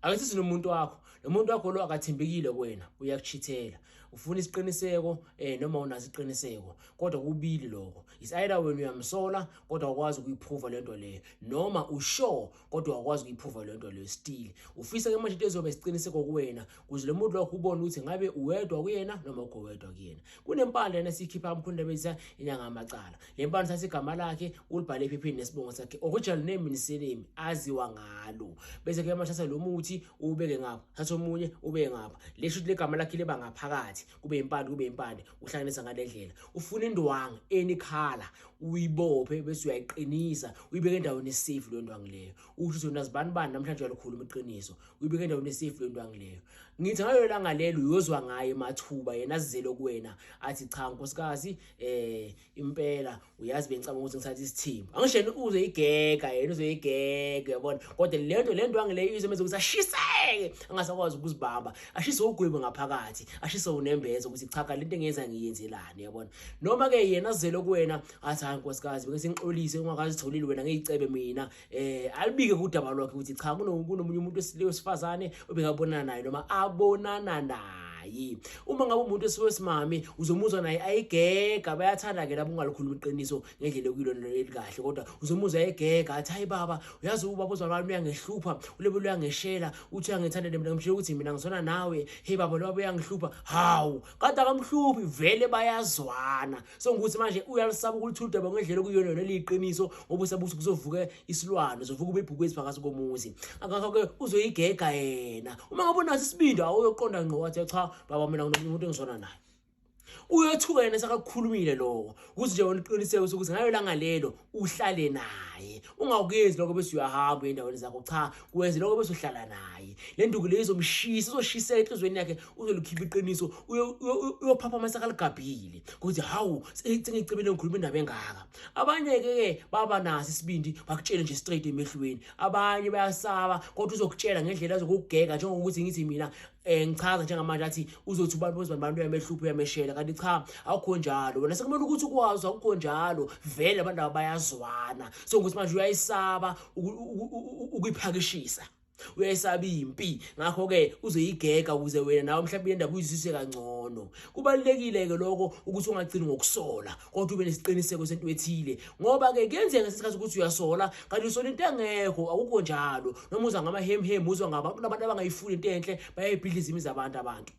Ake sithi nomuntu wakho, lo muntu wakho lo akathembekile kuwena, uyakuchithela. Ufuna isiqiniseko noma unaso isiqiniseko, kodwa kubili lokho. Is either wena uyamsola kodwa awukwazi ukuyiprova lento leyo, noma usure kodwa awukwazi ukuyiprova lento leyo still. Ufisa ke manje into ezoba isiqiniseko kuwena ukuze lo muntu wakho ubone ukuthi ngabe uwedwa kuyena noma ukho wedwa kuyena. Kunempandla lena esiyikhipha mkhulu bese inyanga amacala. Le mpandla thatha igama lakhe ulibhale ephepheni nesibongo sakhe, original name and surname aziwa ngalo. Bese ke manje thatha lo muthi uwubeke ngapha, thatha omunye ubeke ngapha. Lesho ukuthi legama lakhe liba ngaphakathi, kube impande kube impande, uhlanganisa ngale ndlela. Ufuna indwangu any color uyibophe bese uyayiqinisa, uyibeke endaweni esafe leyo ndwangu leyo. Usho ukuthi wena zibani bani namhlanje uyalikhuluma iqiniso, uyibeke endaweni esafe leyo ndwangu leyo. Ngithi ngalo langa lelo uyozwa ngaye mathuba yena azizele kuwena athi cha nkosikazi impela uyazi bengicabanga ukuthi ngithatha isithembu. Angisho yena uzoyigega, yena uzoyigega uyabona, kodwa le nto le ndwangu leyo izomenza ukuthi ashiseke angasakwazi ukuzibamba, ashise ugwebu ngaphakathi, ashise unembeza ukuthi cha ka lento engiyenza ngiyenzelani uyabona. Noma ke yena azizele kuwena athi hayi nkosikazi bengise ngixolise ungakazitholile wena ngiyicebe mina, alibike kudaba lwakhe ukuthi cha kunomunye umuntu wesifazane obekabonana naye noma abonana naye. Uma ngabe umuntu wesimame uzomuzwa naye ayigega, bayathanda ke labo ungalikhuluma iqiniso ngendlela ekuyilona elikahle, kodwa uzomuzwa ayigega athi hayi baba uyazi ubaba uzalwane uyangehlupha, ulebe uyangeshela, uthi uyangithanda mina ngimtshela ukuthi mina ngizona nawe, hey baba lo baba uyangihlupha. Hawu kade akamhluphi vele bayazwana. So ukuthi manje uyalisaba ukulithula udaba ngendlela okuyiyona yona eliyiqiniso, ngoba usaba ukuthi kuzovuka isilwane, uzovuka ube ibhubesi phakathi komuzi. Ngakho-ke uzoyigega yena. Uma ngabe unaso isibindi awuyoqonda ngqo wathi cha baba mina nginomuntu engizwana naye. Uyothuka yena sakakukhulumile lokho, ukuthi nje wena uqiniseke ukuthi ngayo langa lelo uhlale naye. Ungakuyenzi lokho bese uyahamba endaweni zakho, cha kwenze lokho bese uhlala naye. Le nduku le izomshisa, izoshiseka enhliziyweni yakhe, uzolikhipha iqiniso, uyophaphama sakaligabhile ukuthi hawu sengicebile ngikhuluma indaba engaka. Abanye ke baba naso isibindi bakutshele nje straight emehlweni, abanye bayasaba kodwa uzokutshela ngendlela azokugega, njengokuthi ngithi mina ngichaza njengamanje athi uzothi ubani bozibani bantu uyamehlupha uyameshela, kanti cha akukho njalo. Wena sekumele ukuthi ukwazi akukho njalo, vele abantu aba bayazwana. So ukuthi manje uyayisaba ukuyiphakishisa, uyayisaba impi, ngakho-ke uzoyigega ukuze wena nawe mhlawumbe indaba uyizwisise kangcono. Kubalulekile-ke lokho ukuthi ungagcini ngokusola, kodwa ube nesiqiniseko sento ethile, ngoba-ke kuyenzeka ngesikhathi ukuthi uyasola kanti usola into engekho, akukho njalo. Noma uzwa ngamahemhemu, uzwa ngabantu abantu abangayifuni into enhle, bayayibhidliza imizi yabantu, abantu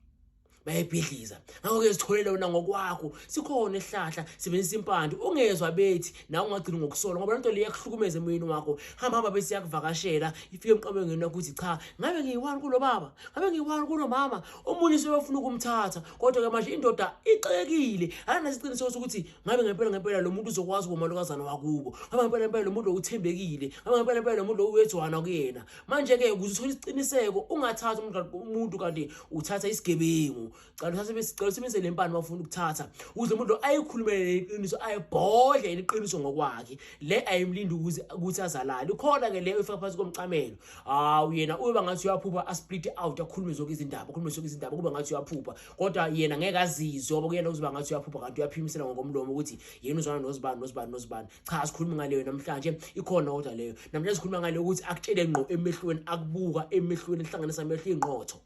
bayayibhidliza. Ngakho-ke zitholele wena ngokwakho, sikhona isihlahla, sebenzisa impande, ungezwa bethi nawe ungagcini ngokusola, ngoba lento leyo iyakuhlukumeza emoyeni wakho. Hamba hamba bese iyakuvakashela, ifike emqamongweni wakho ukuthi cha ngabe ngiyi-one kulo baba, ngabe ngiyi-one kulo mama. Omunye useyofuna ukumthatha, kodwa-ke manje indoda ixekile, ayinasiqiniseko sokuthi ngabe ngempela ngempela lo muntu uzokwazi ukuba umalokazana wakubo, ngabe ngempela ngempela lo muntu uthembekile, ngabe ngempela ngempela lo muntu uyezwana kuyena. Manje-ke ukuze uthole isiqiniseko ungathathi umuntu kanti uthatha isigebengu, cela usebenzise le mpande bafuna ukuthatha, ukuze umuntu ayikhulumele iqiniso, ayibhodle iqiniso ngokwakhe. Le ayimlindi ukuthi azalale. Ikhona-ke le oyifaka phansi komcamelo, hawu yena uyoba ngathi uyaphupha, asplit out, akhulume zonke izindaba, akhulume zonke izindaba, kube ngathi uyaphupha, kodwa yena ngeke azizwe, ngoba kuyena uzoba ngathi uyaphupha kanti uyaphimisela ngokomlomo ukuthi yena uzwana nozibani nozibani nozibani. Cha asikhulumi ngaleyo namhlanje, ikhona kodwa leyo. Namhlanje sikhuluma ngaleyo ukuthi akutshele ngqo emehlweni, akubuka emehlweni, ehlanganisa amehlo ingqotho,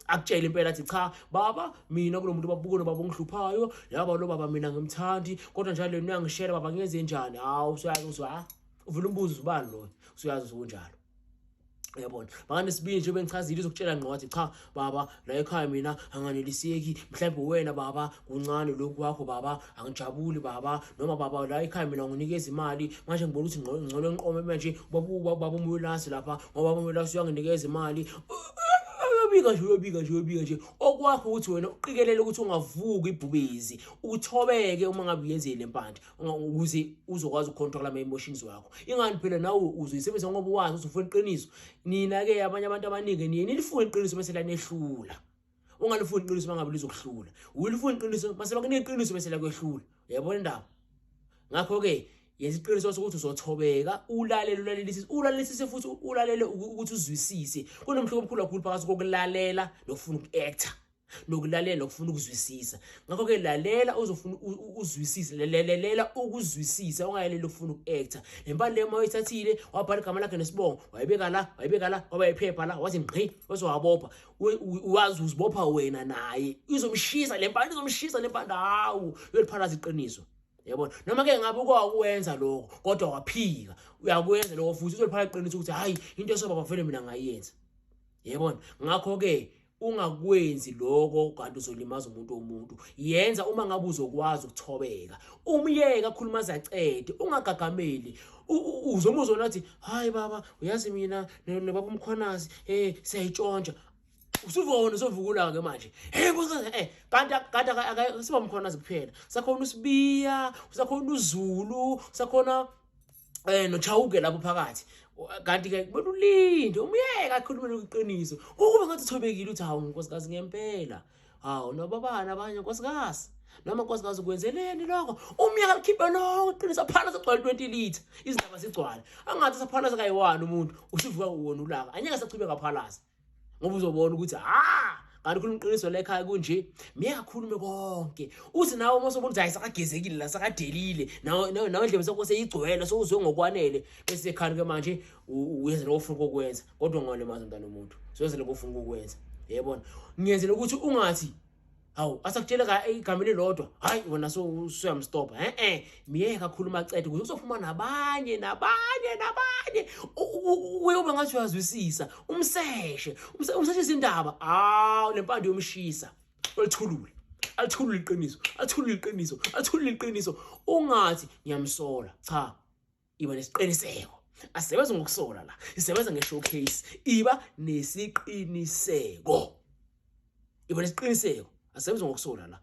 akutshele impela athi cha baba mina kulo muntu babuko nobaba ongihluphayo, yaba lo baba mina ngimthandi, kodwa njalo lena uyangishela baba, ngenze njani? Hawu usuyazi ukuthi ha uvula umbuzo ubani lo, usuyazi ukuthi kunjalo. Uyabona, bakanesibindi nje bengichazile, izokutshela ngqo wathi cha baba la ekhaya mina anganeliseki, mhlawumbe wena baba kuncane lokhu kwakho baba, angijabuli baba, noma baba la ekhaya mina nginikeza imali manje ngibona ukuthi ngcono ngiqome manje ubaba umuyolasi lapha, ngoba umuyolasi uyanginikeza imali. Uyobika nje, uyobika nje, uyobika nje. Okwakho ukuthi wena uqikelele ukuthi ungavuki ibhubezi, uthobeke uma ngabe uyenzile le mpande, ukuze uzokwazi ukucontrol ama emotions wakho. Ingani phela nawe uzoyisebenzisa ngoba wazi ukuthi ufuna iqiniso. Nina-ke abanye abantu abaningi niye nilifune iqiniso bese lanehlula. Ungalifuni iqiniso mangabe lizokuhlula, ulifuna iqiniso mase bakunika iqiniso bese lakwehlula. Uyabona indaba? Ngakho-ke yenza iqiniso sokuthi uzothobeka, ulalele, ulalelisise, ulalelisise futhi ulalele ukuthi uzwisise. Kunomhluko omkhulu kakhulu phakathi kokulalela nokufuna uku-acta. Nokulalela ukufuna ukuzwisisa. Ngakho-ke lalela uzofuna uzwisise, lelelela ukuzwisisa, ungayaleli ukufuna uku-acta. Le mpande leyo uma uyithathile, wabhala igama lakhe nesibongo, wayibeka la, wayibeka la, kwaba iphepha la, wathi ngqi, wase wabopha. Wazi uzibopha wena naye. Izomshisa le mpande, izomshisa le mpande, hawu, uyoliphalaza iqiniso. Yabona, noma ke ngabe ukwakuwenza lokho kodwa waphika, uyakwenza lokho futhi uzoliphala iqiniso ukuthi hayi into esobaba vele mina ngayenza. Yabona, ngakho-ke ungakwenzi lokho kanti uzolimaza umuntu womuntu. Yenza uma ngabe uzokwazi ukuthobeka, umyeke akhuluma aze acede, ungagagameli. Uzomuzwa nathi hayi baba uyazi mina nobaba uMkhwanazi siyayitshontsha. Usuvuka wena usovukula ke manje. Hey nkosikazi kanti kanti siba Mkhwanazi kuphela. Sakhona uSibiya, usakhona uZulu, sakhona noChauke lapho phakathi. Kanti ke kumele ulinde umyeke akhulume iqiniso. Ukube ngathi uthobekile uthi hawu nkosikazi ngempela. Hawu nobabana abanye nkosikazi. Noma nkosikazi ukwenzeleni lokho? Umyeke alikhiphe lonke iqiniso aphalaze agcwale 20 litre. Izindaba zigcwale. Angathi saphalaza kayi-1 umuntu usuvuka wona ulaka. Anyeke sachubeka aphalaze. Ngoba uzobona ukuthi ha kanti khuluma iqiniso la ekhaya kunje. Miyeke akhulume konke. Uthi nawe uma usobona ukuthi hayi sakagezekile la sakadelile, nawe nawe indlebe sakho seyigcwele sowuzwe ngokwanele, bese ekhaya ke manje uyenza lokho ofuna ukukwenza, kodwa ungalimazi umntana womuntu. Soyenza lokho ofuna ukukwenza. Yebona, ngiyenzela ukuthi ungathi hawu asakutshela igama elilodwa, hayi wena usuyamstopha. Miyeke akhuluma acede ukuze uzophuma nabanye nabanye nabanye. Uyobe ngathi uyazwisisa, umseshe umseshe izindaba. Hawu le mpande yomshisa, olithulule alithulule iqiniso, alithulule iqiniso, alithulule iqiniso. Ungathi ngiyamsola, cha, iba nesiqiniseko. Asisebenza ngokusola la, sisebenza nge-showcase. Iba nesiqiniseko, iba nesiqiniseko. Asebenza ngokusola la.